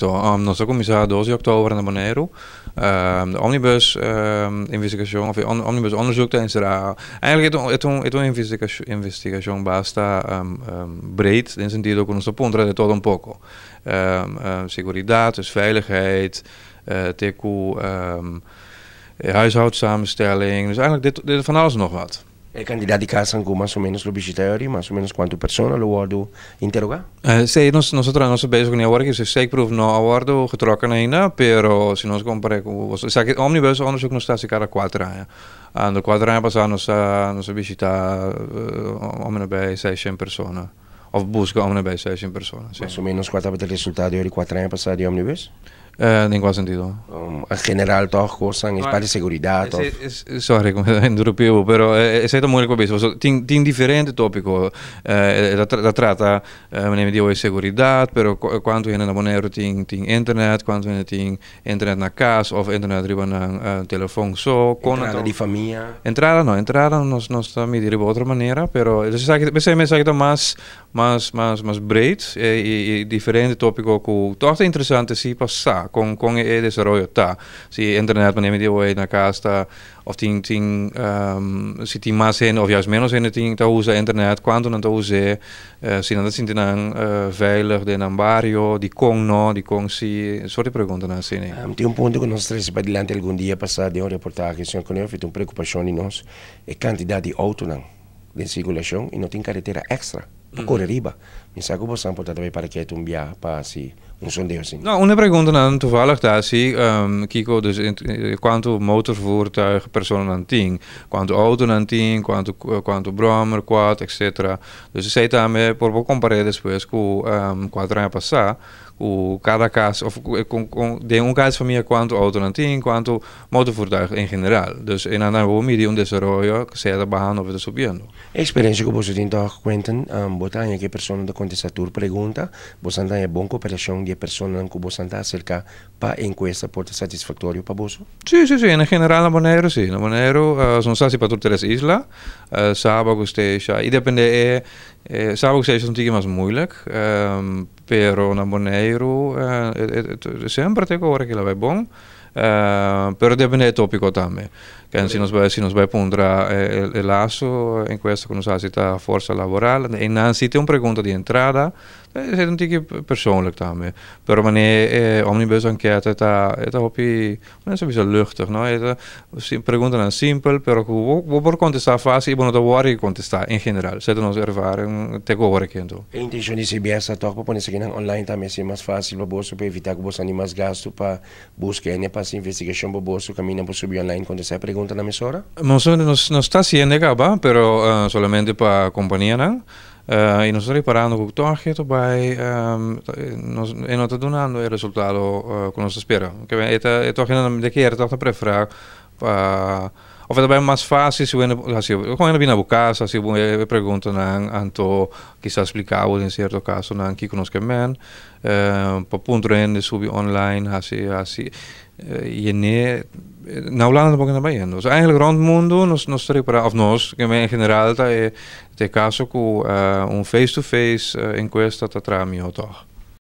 Nos a kuminsá 2 di òktober na Boneiru. De omnibus investigashon òf e omnibus onderzoek ta enserá, eigenlijk e ta un e ta un investigashon basta breed den sentido ku nos ta puntra de todo un poko. Seguridat, dus veiligheid, te ku huishoudsamenstelling, dus eigenlijk de van alles en nog wat. E kantidat di kasnan ku mas o ménos lo bishitá e ora i mas o ménos kuantu persona lo wòrdu interogá? Sí, nos nos a traha, nos ta bezig ku awor aki. Steekproef no a wòrdu getrokken ainda, pero si nos kompar'é ku esaki omnibus onderzoek nos ta hasi kada kuater aña. Anto kuater aña pasá nos a nos a bishitá om en nabij seishent persona, òf buska om en nabij seishent persona, sí. Mas o ménos kua tabata e resultado e ora di kuater aña pasá di omnibus? Den kua sentido? En general tòg kosnan es parti seguridat òf. Sorry ku mi ta interrumpí bo, pero esei ta moeilijk pa bisa pasobra tin tin diferente tópiko. E ta trata manera mi di oe seguridat, pero kuantu hende na Boneiru tin tin internet, kuantu hende tin internet na kas òf internet riba nan telefon so. Entrada di famia. Entrada no, entrada nos nos ta midi riba otro manera, pero esaki p'esei esaki ta mas Mas mas mas breed i i diferente tópiko ku tòg ta interesante si pa sa kon kon e desaroyo ta. Si internet manera mi di awor na kas ta òf tin tin si tin mas hende òf juist ménos hende tin ta usa internet kuantu nan ta us'é si nan ta sinti nan veilig den nan bario dikon no dikon si sort di preguntanan asina. Tin un punto ku nos trese padilanti algun dia pasá den un reportahe señor Cornelio ta un preokupashon di nos e kantidat di outonan. Den sirkulashon i no tin karetera èkstra pa kore riba. Mi sa ku bosan por ta ta bai para keda un biaha pa hasi un sondeo asina. No, un e preguntanan toevallig ta si kiko dus kuantu motorvoertuig personanan tin, kuantu outonan tin, kuantu kuantu bròmer, quad, etcetera. Dus esei tambe por por kompar'é despues ku kuater aña pasá ku kada kas òf den un kas di famia kuantu outonan tin, kuantu Motorvoertuig en general. Dus e nan bo midi un desaroyo sea ta bahando of e ta subiendo. E eksperensia ku boso tin tòg, Quentin, bo ta haña ku e persona ta kontestá tur pregunta? Bosan ta haña bon koperashon di e personanan ku bosan ta aserká pa e enkuesta por ta satisfaktorio pa boso? Sí, sí, sí. En general na Boneiru sí. Na Boneiru nos ta hasi pa tur tres isla, Saba ku Statia. I depende e, Saba ku Statia ta un tiki mas moeilijk, pero na Boneiru semper te ku ora kila bai bon. Pero depende e tópiko tambe. Ken si nos bai si nos bai puntra e laatste enkuesta ku nos hasi ta forsa laboral, einan si tin un pregunta di entrada, esei ta un tiki persoonlijk tambe. Pero manera e omnibus ankete ta e ta hopi, men sa bisa luchtig no, e ta preguntanan simpel pero ku bo por kontestá fásil i bo no ta wòri kontestá en general. Esei ta nos ervaring te ku awor aki anto. E intencion di CBS ta tok pa pone esakinan online tambe asina mas facil pa boso pa evita cu boso a ni mas gasto pa busca ene pa haci investigacion pa boso caminda por subi online contesta e preguntanan mesora. Nos nos ta haciendo e caba pero solamente pa companianan y nos ta reparando cu toch e ta bay nos e no ta dunando e resultado cu nos ta spera. E ta e toch de kier toch ta prefera pa Of e ta bai mas fácil si bo hende hasi kon hende bini na bo kas hasi bo e preguntanan anto kisas splika bo den sierto kasonan kiko nos ke men pa puntra hende subi online hasi hasi yene na Hulanda tampoco hende ta bai yendo so eigenlijk rond mundo nos nos ta repara of nos en general ta e ta e kaso ku un face to face enkuesta ta traha mihó tòg.